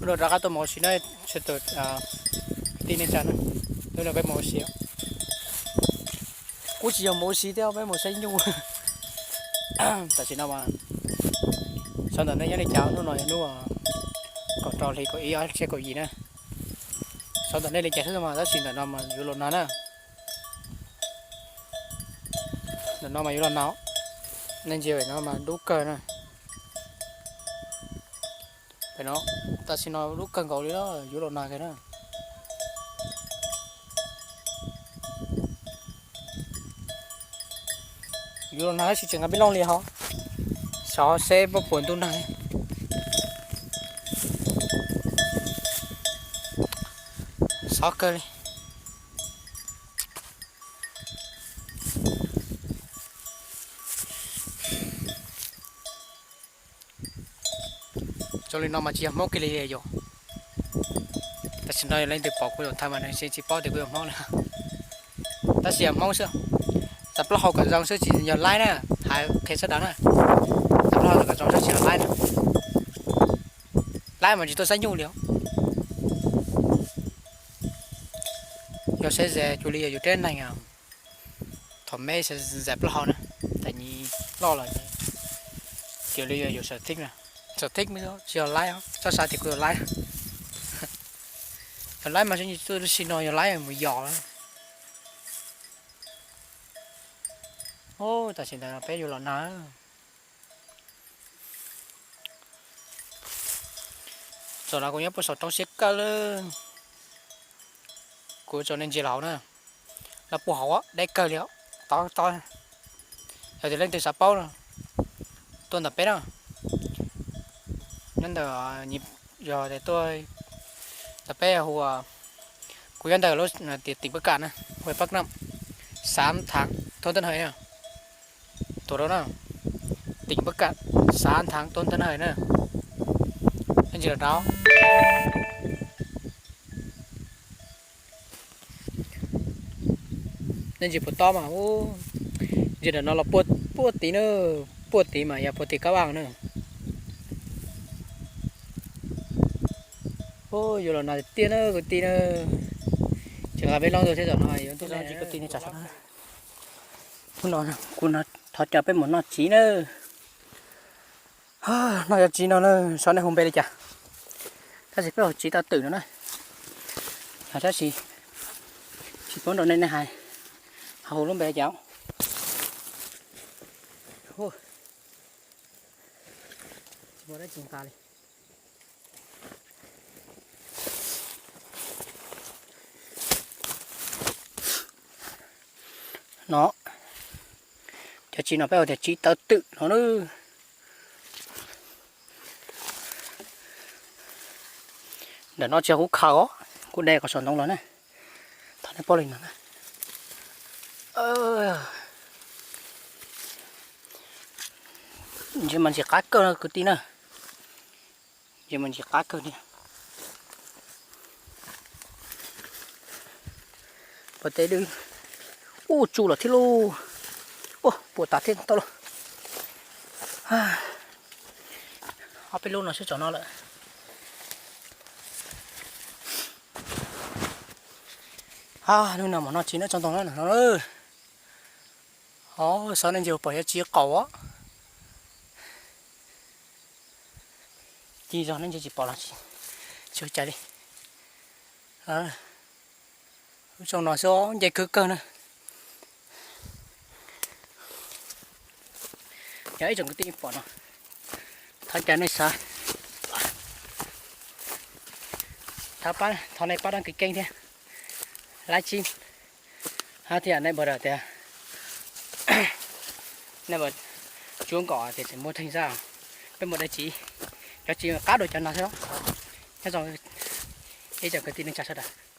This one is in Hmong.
Hnub no rov qab tuaj mus ua si na, kwv tij neej tsa na, hnub no peb mus ua si. Kuv tsis yog mus ua si thiab, peb mus saib nyuj. Tam sim no mas xyov ntawm nej nyob li cas, hnub no yog hnub kaum rau hli kaum ib ob txhiab kaum yim na. Xyov ntawm nej li cas xwb mas tab sis ntawm no mas yuav los nag na. Ntawm no mas yuav los nag, nej ntsia pem no mas dub kawg na. Pem no, tam sim no dub kawg nkaus li na, yuav los nag kawg na. Yuav los nag tab sis tseem nqa peb looj li hos, xyov seb puas ntuj nag. Xyov kawg li. Zoo li no mas tsis yog Hmoob kiag li yom. Tam sim no yog leej twg pom kuv zaum ntawd mas nws tsis paub tias kuv yog Hmoob na. Tab sis yog Hmoob xwb. Txav plaub hau kom zoo xwb tsis yog Laib na, hais qhia sawv daws na. Txav plaub hau kom zoo xwb tsis yog Laib na. Laib mas tsis tuaj saib nyuj li os. Yog saib ze cuag li yog yus rab neeg, thaum me txav plaub hau na, tas nyi loj los cuag li yog yus sawv thib na. Sawv thib tsis yog Laib, txhob xav tias kuv yog Laib. Yog Laib mas tsis tuaj sim no, yog Laib mus yos lawm. Tam sim ntawd peb yuav los nag. Txog no kuv nyob puag saum roob siab kawg li. Kuv tso nej ntsia los hauv na. Los puag hauv deb kawg li, tod tod. Yog tias leej twg xav paub no, tuaj ntawm peb na. Nyob ntawm, yog tias tuaj ntawm peb hu, kuv nyob ntawm lub tias tỉnh Bắc Kạn na, huyện Bắc Nậm, xã Thắng, thôn Tân Hợi na. Tuaj rau na, tỉnh Bắc Kạn, xã Thắng, thôn Tân Hợi na. Nej ntsia rau. Nej ntsia puag tob mas, ntsia ntawm no los puag tid na, puag tid mas yog puag tim Kab Vaj na. Yuav los nag tiag na kwv tij na. Tseem nqa peb looj tuaj thiab, zaum no yuav tuaj kwv tij ne. Hnub no kuv thov caw peb mus noj tsiv na. Noj cov tsiv no na, xyov nej hu npe li cas, tab sis peb hu tsiv taw twm no na. Tab sis tsis paub nrog nej, nej hais, ho hu lub npe li cas. Tsis muaj dab tsi nqa li. No, cov tsiv no peb hu tias tsiv taw twm no na. Ntawm no tsis yog kuv khaws os, kuv de kom saum ntoo los na. Thov nej paub li no na. Ntsis mas ntsis qab kawg no kwv tij na. Ntsis mas ntsis qab kawg li. Puag tej dwb, ub, tsu lawm thiab lauj. Ua puas tas thiab tau lauj. Ob peb lub no sib tsaum no lawm. Hnub no mam noj tsiv na tsob ntoo na no. Xyov nej ntsia pom cov tsiv qaum. Ci zog nej ntsia tsis pom los tsis ua cas li. Lub tsooj no xwb nce khwv kawg na. Yog ib tsoom kwv tij pom no, thov caw nej xav, thov nej pab đăng ký kênh thiab, like, share. Hab thiab nej npawg tias, nej npawg Tsuab Nkom tias tseem muaj theej xab, peb muaj dab tsi, cov tsis qab dua cov no xwb. Nyob zoo ib tsoom kwv tij neej tsa sawv daws.